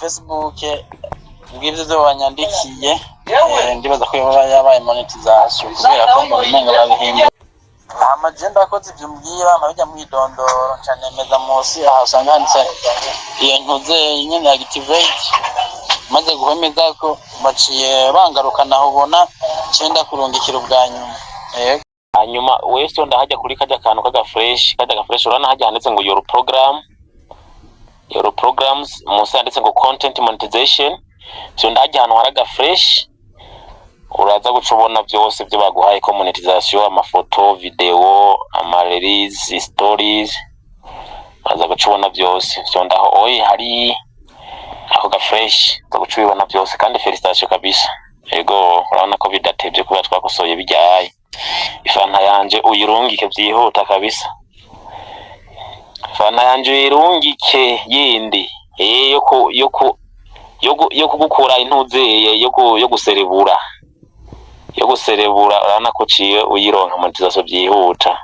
Facebook bw'ivyo vyo wanyandikiye. Ndibaza ko yoba yabaye monetization kubera ko mbona umenga babihinduye. Hama je ndakoze ivyo umbwiye, bampa bijya mwidondoro, nca nemeza musi aha usanga handitse iyo ntuze nyene activate. Maze guhemeza ko baciye bangarukana aho ubona cenda kurungikira ubwa nyuma. Yego. Hanyuma wese ndahajya kuri kajya kantu kaga flèche, kajya ga flèche, urabona hajya handitse ngo "Your program", "Your programs", munsi handitse ngo "Content monetization". Vyo ndahajya ahantu hari aga flèche, uraza guca ubona byose byo baguhaye ko monetization: amafoto, video, ama reels, stories. Uraza guca ubona byose. Vyo ndaho oyi hari ako ga flèche, uza guca ubibona byose. Kandi félicitation kabisa. Yego, urabona ko bidatevye kubera twakosoye bijyaye. Ifanta yanje uyirungike vyihuta kabisa, fanta yanje uyirungike yindi yo kugukura intuzeye yo guserebura. Urabona ko uciye uyironka monetization vyihuta.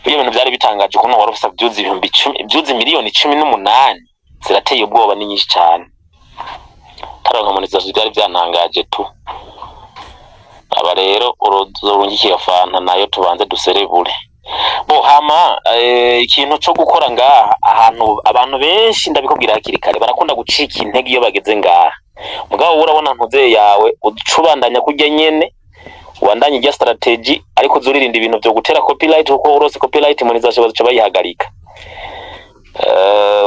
Ibyo bintu byari bitangaje ukuntu wari ufise views 10,000, views 18 miliyoni zirateye ubwoba, ni nyinshi cane. Taronka monetization byari byantangaje tu. Aba rero urungike iyo fanta nayo tubanze duserebure bo. Hama ikintu co gukora ngaha, ahantu abantu benshi, ndabikubwira hakiri kare, barakunda gucika intege iyo bageze ngaha. Mugabo wowe urabona ntuze yawe uca ubandanya kurya nyene, ubandanye irya strategy, ariko uzuririnda ibintu vyo gutera copyright, kuko urose copyright monetization bazoca bayihagarika.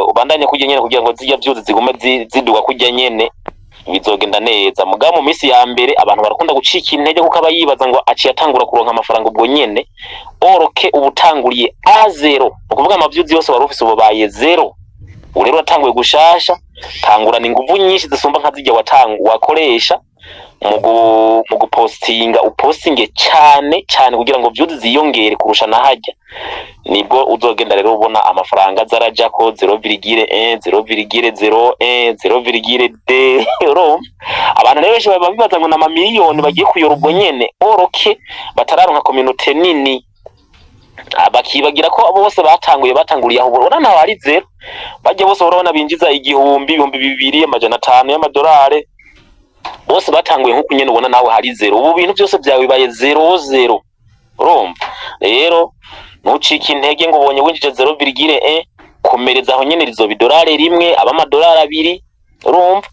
Ubandanye kurya nyene kugira ngo zirya views zigume ziduga kurya nyene, bizogenda neza. Mugabo mu minsi ya mbere abantu barakunda gucika intege, kuko aba yibaza ngo aciye atangura kuronka amafaranga ubwo nyene, or que uba utanguriye à zéro. Ni ukuvuga ama views yose wari ufise ubu baye zéro. Ubu rero uratanguye gushasha, tangurana inguvu nyinshi zisumba nka zirya wakoresha mu gupostinga. Upostinge cyane cyane kugira ngo views ziyongere kurusha na hajya, nibwo uzogenda rero ubona amafaranga aza arajako 0,1, 0,01, 0,2. Urumva abantu rero benshi baba bibaza ngo ni amamiliyoni bagiye kuyora ubwo nyene, or que batararonka communauté nini. Bakibagira ko abo bose batanguye batanguriye aho ubona ntaho ari zéro. Bajya bose urabona binjiza 1000, 2500 y'amadolari, bose batanguye nk'uko nyene ubona nawe hari zéro. Ubu bintu byose byawe bibaye zéro zéro. Urumva rero ntucike intege ngo ubonye winjije 0,1. Komereza aho nyene, rizoba idolari 1, aba amadolari 2. Urumva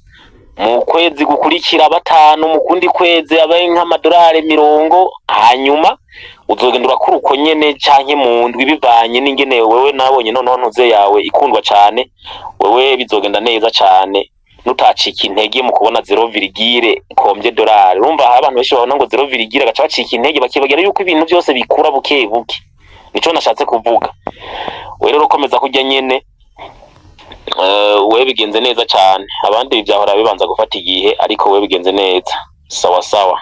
mu kwezi gukurikira 5, mu kundi kwezi abe nk'amadolari 40, hanyuma uzogenda urakura uko nyene, canke mu ndwi, bivanye n'ingene wewe nabonye noneho ntuze yawe ikundwa cane. Wewe bizogenda neza cane, nutacika intege mu kubona zéro virgule combien dolari. Urumva hari abantu benshi babona ngo zéro virgule gaca bacika intege, bakibagira yuko ibintu byose bikura buke buke. Nico nashatse kuvuga. We rero ukomeza kurya nyene, we bigenze neza cane. Abandi vyahora bibanza gufata igihe, ariko we bigenze neza. Sawa sawa.